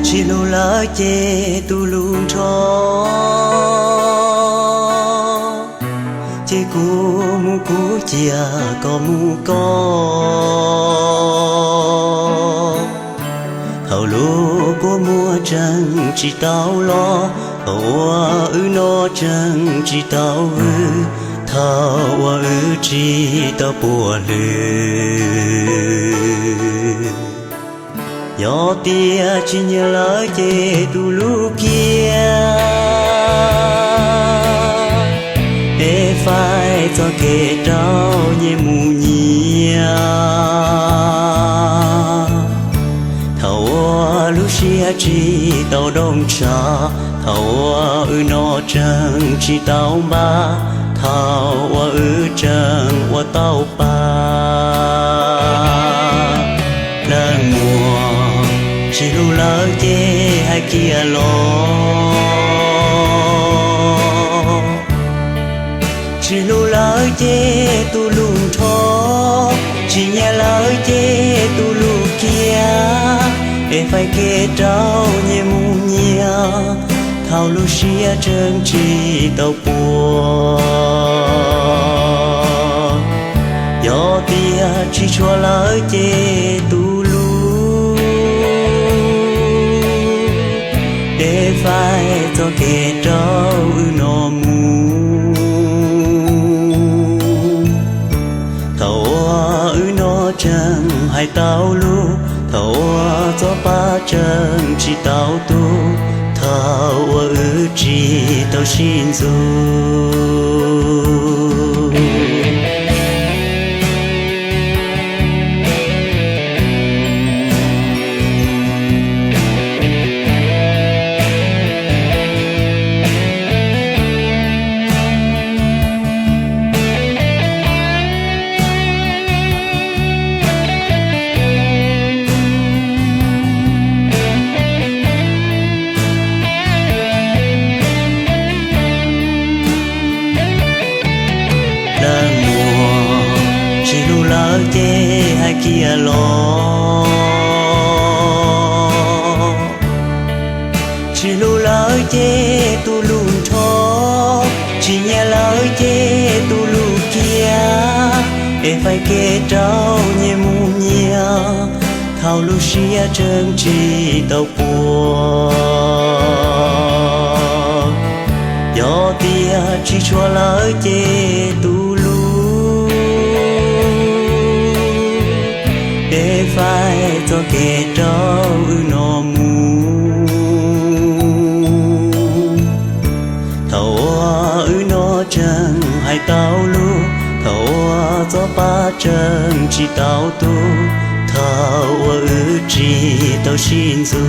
Tsis hlub lawm ces tu lus nrho, ces kuv mus kuv cia koj mus koj. Thaum lub kua muag tseem tsis tau los, thaum uas wb no tseem tsis tau vwm, thaum uas wb tsis tau puas hlwb. Yog tias tsis nyiam lawm ces tu lus kiag, es faib txoj kev rau nyias mus nyias. Thaum uas lub siab tsis tau dooj ntshav, thaum uas wb no tseem tsis tau npaj, thaum uas wb tseem ua tau pa. Leej muam, tsis hlub lawm ces hais kiag los. Tsis hlub lawm ces tu lus nrho, tsis nyiam lawm ces tu lus kiag, es faib kev rau nyias mus nyias, thaum lub siab tseem tsis tau puas. Yog tias tsis tshua lawm ces tu lus, es faib txoj kev rau wb no mus. Thaum uas wb no tseem hais tau lus, thaum uas txoj pa tseem tsis tau tu, thaum uas wb tsis tau sib ntxub. Leej muam, tsis hlub lawm ces hais kiag los. Tsis hlub lawm ces tu lus nrho, tsis nyiam lawm ces tu lus kiag, es faib kev rau nyias mus nyias, thaum lub siab tseem tsis tau puas. Yog tias tsis tshua lawm ces tu lus, es faib txoj kev rau wb no mus. Thaum uas wb no tseem hais tau lus, thaum uas txoj pa tseem tsis tau tu, thaum uas wb tsis tau sib ntxub.